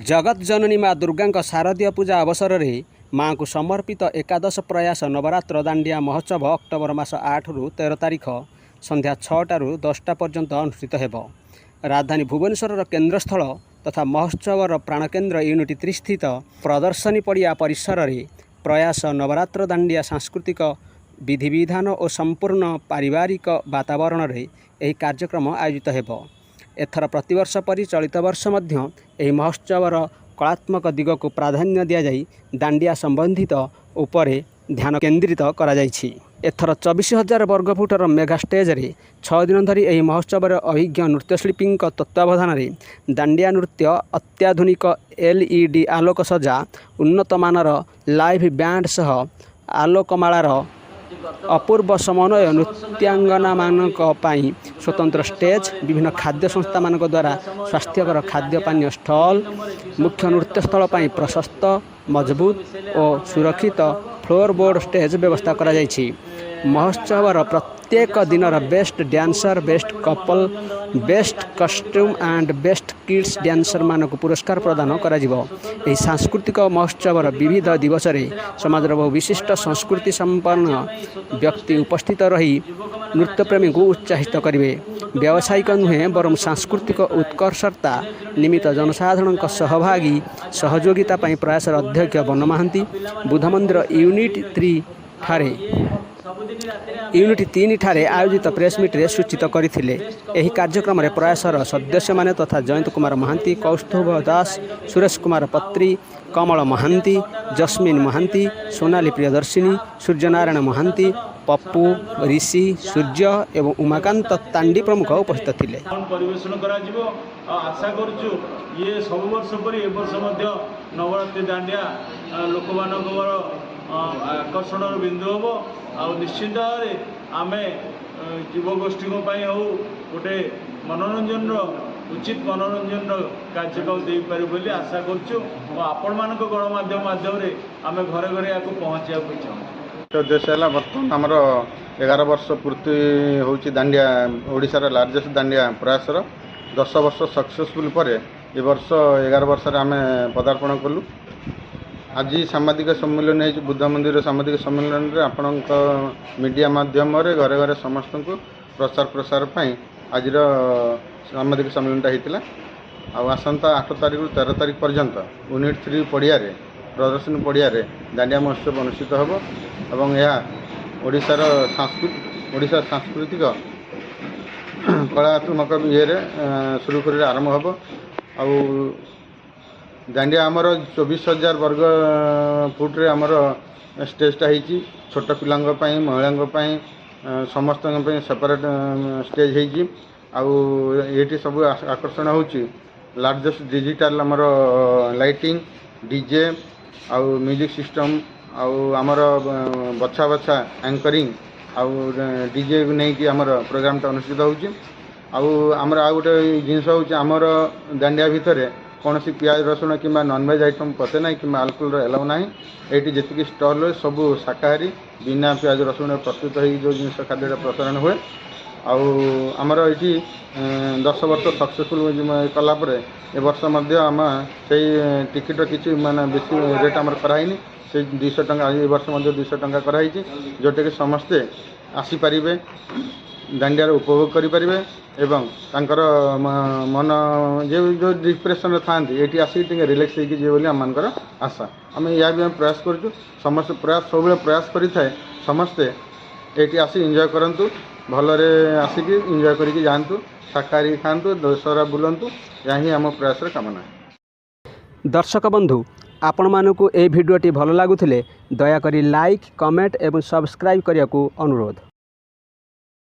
ଜଗତ ଜନନୀ ମା ଦୁର୍ଗାଙ୍କ ଶାରଦୀୟ ପୂଜା ଅବସରରେ ମାଙ୍କୁ ସମର୍ପିତ ଏକାଦଶ ପ୍ରୟାସ ନବରାତ୍ର ଦାଣ୍ଡିଆ ମହୋତ୍ସବ ଅକ୍ଟୋବର ମାସ 8ରୁ 13 ତାରିଖ ସନ୍ଧ୍ୟା 6ଟାରୁ 10ଟା ପର୍ଯ୍ୟନ୍ତ ଅନୁଷ୍ଠିତ ହେବ। ରାଜଧାନୀ ଭୁବନେଶ୍ୱରର କେନ୍ଦ୍ରସ୍ଥଳ ତଥା ମହୋତ୍ସବର ପ୍ରାଣକେନ୍ଦ୍ର ୟୁନିଟ୍ 3 ସ୍ଥିତ ପ୍ରଦର୍ଶନୀ ପଡ଼ିଆ ପରିସରରେ ପ୍ରୟାସ ନବରାତ୍ର ଦାଣ୍ଡିଆ ସାଂସ୍କୃତିକ ବିଧିବିଧାନ ଓ ସମ୍ପୂର୍ଣ୍ଣ ପାରିବାରିକ ବାତାବରଣରେ ଏହି କାର୍ଯ୍ୟକ୍ରମ ଆୟୋଜିତ ହେବ। ଏଥର ପ୍ରତିବର୍ଷ ପରି ଚଳିତ ବର୍ଷ ମଧ୍ୟ ଏହି ମହୋତ୍ସବର କଳାତ୍ମକ ଦିଗକୁ ପ୍ରାଧାନ୍ୟ ଦିଆଯାଇ ଦାଣ୍ଡିଆ ସମ୍ବନ୍ଧିତ ଉପରେ ଧ୍ୟାନ କେନ୍ଦ୍ରିତ କରାଯାଇଛି। ଏଥର 24,000 ବର୍ଗଫୁଟର ମେଗା ଷ୍ଟେଜରେ 6 ଦିନ ଧରି ଏହି ମହୋତ୍ସବରେ ଅଭିଜ୍ଞ ନୃତ୍ୟଶିଳ୍ପୀଙ୍କ ତତ୍ତ୍ୱାବଧାନରେ ଦାଣ୍ଡିଆ ନୃତ୍ୟ, ଅତ୍ୟାଧୁନିକ ଏଲ୍ଇଡି ଆଲୋକସଜ୍ଜା, ଉନ୍ନତମାନର ଲାଇଭ୍ ବ୍ୟାଣ୍ଡ ସହ ଆଲୋକମାଳାର ଅପୂର୍ବ ସମନ୍ୱୟ, ନୃତ୍ୟାଙ୍ଗନାମାନଙ୍କ ପାଇଁ ସ୍ୱତନ୍ତ୍ର ଷ୍ଟେଜ୍, ବିଭିନ୍ନ ଖାଦ୍ୟ ସଂସ୍ଥାମାନଙ୍କ ଦ୍ୱାରା ସ୍ୱାସ୍ଥ୍ୟକର ଖାଦ୍ୟ ପାନୀୟ ଷ୍ଟଲ୍, ମୁଖ୍ୟ ନୃତ୍ୟସ୍ଥଳ ପାଇଁ ପ୍ରଶସ୍ତ, ମଜବୁତ ଓ ସୁରକ୍ଷିତ ଫ୍ଲୋର୍ ବୋର୍ଡ଼ ଷ୍ଟେଜ୍ ବ୍ୟବସ୍ଥା କରାଯାଇଛି। ମହୋତ୍ସବର ପ୍ରତ୍ୟେକ ଦିନର best dancer, best couple, best costume and best kids ଡ୍ୟାନ୍ସରମାନଙ୍କୁ ପୁରସ୍କାର ପ୍ରଦାନ କରାଯିବ। ଏହି ସାଂସ୍କୃତିକ ମହୋତ୍ସବର ବିବିଧ ଦିବସରେ ସମାଜର ବହୁ ବିଶିଷ୍ଟ ସଂସ୍କୃତି ସମ୍ପନ୍ନ ବ୍ୟକ୍ତି ଉପସ୍ଥିତ ରହି ନୃତ୍ୟପ୍ରେମୀଙ୍କୁ ଉତ୍ସାହିତ କରିବେ। ବ୍ୟବସାୟିକ ନୁହେଁ, ବରଂ ସାଂସ୍କୃତିକ ଉତ୍କର୍ଷତା ନିମିତ୍ତ ଜନସାଧାରଣଙ୍କ ସହଭାଗୀ ସହଯୋଗିତା ପାଇଁ ପ୍ରୟାସର ଅଧ୍ୟକ୍ଷ ବନ ମହାନ୍ତି ବୁଦ୍ଧ ମନ୍ଦିର ୟୁନିଟ୍ 3 ଠାରେ ଆୟୋଜିତ ପ୍ରେସମିଟ୍ରେ ସୂଚିତ କରିଥିଲେ। ଏହି କାର୍ଯ୍ୟକ୍ରମରେ ପ୍ରୟାସର ସଦସ୍ୟମାନେ ତଥା ଜୟନ୍ତ କୁମାର ମହାନ୍ତି, କୌସ୍ତୁଭ ଦାସ, ସୁରେଶ କୁମାର ପତ୍ରୀ, କମଳ ମହାନ୍ତି, ଜସ୍ମିନ ମହାନ୍ତି, ସୋନାଲି ପ୍ରିୟଦର୍ଶିନୀ, ସୂର୍ଯ୍ୟନାରାୟଣ ମହାନ୍ତି, ପପୁ, ঋଷି, ସୂର୍ଯ୍ୟ ଏବଂ ଉମାକାନ୍ତ ତାଣ୍ଡି ପ୍ରମୁଖ ଉପସ୍ଥିତ ଥିଲେ। କ'ଣ ପରିବେଷଣ କରାଯିବ ଆଉ ଆଶା କରୁଛୁ, ଇଏ ସବୁ ବର୍ଷ ପରି ଏ ବର୍ଷ ମଧ୍ୟ ନବରାତ୍ରି ଦାଣ୍ଡିଆ ଲୋକମାନଙ୍କର ଆକର୍ଷଣର ବିନ୍ଦୁ ହେବ। ଆଉ ନିଶ୍ଚିନ୍ତ ଭାବରେ ଆମେ ଯୁବଗୋଷ୍ଠୀଙ୍କ ପାଇଁ ହେଉ, ଗୋଟେ ମନୋରଞ୍ଜନର, ଉଚିତ ମନୋରଞ୍ଜନର କାର୍ଯ୍ୟକ୍ରମ ଦେଇପାରିବୁ ବୋଲି ଆଶା କରୁଛୁ ଓ ଆପଣମାନଙ୍କ ଗଣମାଧ୍ୟମ ମାଧ୍ୟମରେ ଆମେ ଘରେ ଘରେ ଏହାକୁ ପହଞ୍ଚାଇବାକୁ ଚାହୁଁଛୁ। ଉଦ୍ଦେଶ୍ୟ ହେଲା, ବର୍ତ୍ତମାନ ଆମର 11 ବର୍ଷ ପୂର୍ତ୍ତି ହେଉଛି ଦାଣ୍ଡିଆ, ଓଡ଼ିଶାର ଲାର୍ଜେଷ୍ଟ ଦାଣ୍ଡିଆ ପ୍ରୟାସର। 10 ବର୍ଷ ସକ୍ସେସଫୁଲ୍ ପରେ ଏ ବର୍ଷ 11 ବର୍ଷରେ ଆମେ ପଦାର୍ପଣ କଲୁ। ଆଜି ସାମ୍ବାଦିକ ସମ୍ମିଳନୀ ହେଇଛି ବୁଦ୍ଧ ମନ୍ଦିର। ସାମ୍ବାଦିକ ସମ୍ମିଳନୀରେ ଆପଣଙ୍କ ମିଡ଼ିଆ ମାଧ୍ୟମରେ ଘରେ ଘରେ ସମସ୍ତଙ୍କୁ ପ୍ରଚାର ପ୍ରସାର ପାଇଁ ଆଜିର ସାମ୍ବାଦିକ ସମ୍ମିଳନୀଟା ହେଇଥିଲା। ଆଉ ଆସନ୍ତା 8 ତାରିଖରୁ 13 ତାରିଖ ପର୍ଯ୍ୟନ୍ତ ୟୁନିଟ୍ 3 ପଡ଼ିଆରେ, ପ୍ରଦର୍ଶନୀ ପଡ଼ିଆରେ ଦାଣ୍ଡିଆ ମହୋତ୍ସବ ଅନୁଷ୍ଠିତ ହେବ ଏବଂ ଏହା ଓଡ଼ିଶା ସାଂସ୍କୃତିକ କଳାତ୍ମକ ଇଏରେ ସୁରୁଖୁରୁରେ ଆରମ୍ଭ ହେବ। ଆଉ ଦାଣ୍ଡିଆ ଆମର 24,000 ବର୍ଗ ଫୁଟରେ ଆମର ଷ୍ଟେଜଟା ହେଇଛି। ଛୋଟ ପିଲାଙ୍କ ପାଇଁ, ମହିଳାଙ୍କ ପାଇଁ, ସମସ୍ତଙ୍କ ପାଇଁ ସେପାରେଟ୍ ଷ୍ଟେଜ୍ ହେଇଛି। ଆଉ ଏଇଠି ସବୁ ଆକର୍ଷଣ ହେଉଛି ଲାର୍ଜେଷ୍ଟ ଡିଜିଟାଲ ଆମର ଲାଇଟିଂ, ଡିଜେ ଆଉ ମ୍ୟୁଜିକ୍ ସିଷ୍ଟମ୍ ଆଉ ଆମର ବଛା ବଛା ଆଙ୍କରିଂ ଆଉ ଡିଜେକୁ ନେଇକି ଆମର ପ୍ରୋଗ୍ରାମଟା ଅନୁଷ୍ଠିତ ହେଉଛି। ଆଉ ଆମର ଆଉ ଗୋଟେ ଜିନିଷ ହେଉଛି, ଆମର ଦାଣ୍ଡିଆ ଭିତରେ କୌଣସି ପିଆଜ ରସୁଣ କିମ୍ବା ନନଭେଜ୍ ଆଇଟମ୍ ପଶେ ନାହିଁ କିମ୍ବା ଆଲକୋହଲର ଏଲାଉ ନାହିଁ। ଏଇଠି ଯେତିକି ଷ୍ଟଲ୍ ହୁଏ, ସବୁ ଶାକାହାରୀ, ବିନା ପିଆଜ ରସୁଣ ପ୍ରସ୍ତୁତ ହେଇକି ଯେଉଁ ଜିନିଷ, ଖାଦ୍ୟଟା ପ୍ରସାରଣ ହୁଏ। ଆଉ ଆମର ଏଇଠି 10 ବର୍ଷ ସକ୍ସେସଫୁଲ୍ କଲା ପରେ ଏ ବର୍ଷ ମଧ୍ୟ ଆମେ ସେଇ ଟିକେଟ୍ର କିଛି ମାନେ ବେଶୀ ରେଟ୍ ଆମର କରାହେଇନି। ସେଇ 200 ଟଙ୍କା, ଏ ବର୍ଷ ମଧ୍ୟ 200 ଟଙ୍କା କରାହେଇଛି, ଯେଉଁଟାକି ସମସ୍ତେ ଆସିପାରିବେ, ଦାଣ୍ଡିଆର ଉପଭୋଗ କରିପାରିବେ ଏବଂ ତାଙ୍କର ମନ ଯେଉଁ ଯେଉଁ ଡିପ୍ରେସନରେ ଥାଆନ୍ତି, ଏଇଠି ଆସିକି ଟିକେ ରିଲାକ୍ସ ହେଇକି ଯିବେ ବୋଲି ଆମମାନଙ୍କର ଆଶା। ଆମେ ଏହା ବି ଆମେ ପ୍ରୟାସ କରୁଛୁ। ସମସ୍ତେ ପ୍ରୟାସ, ସବୁବେଳେ ପ୍ରୟାସ କରିଥାଏ, ସମସ୍ତେ ଏଇଠି ଆସି ଏନ୍ଜୟ କରନ୍ତୁ, ଭଲରେ ଆସିକି ଏନ୍ଜୟ କରିକି ଯାଆନ୍ତୁ, ଶାକାହାରୀ ଖାଆନ୍ତୁ, ଦଶହରା ବୁଲନ୍ତୁ, ଏହା ହିଁ ଆମ ପ୍ରୟାସର କାମନା। ଦର୍ଶକ ବନ୍ଧୁ, ଆପଣମାନଙ୍କୁ ଏହି ଭିଡ଼ିଓଟି ଭଲ ଲାଗୁଥିଲେ ଦୟାକରି ଲାଇକ୍, କମେଣ୍ଟ ଏବଂ ସବସ୍କ୍ରାଇବ୍ କରିବାକୁ ଅନୁରୋଧ।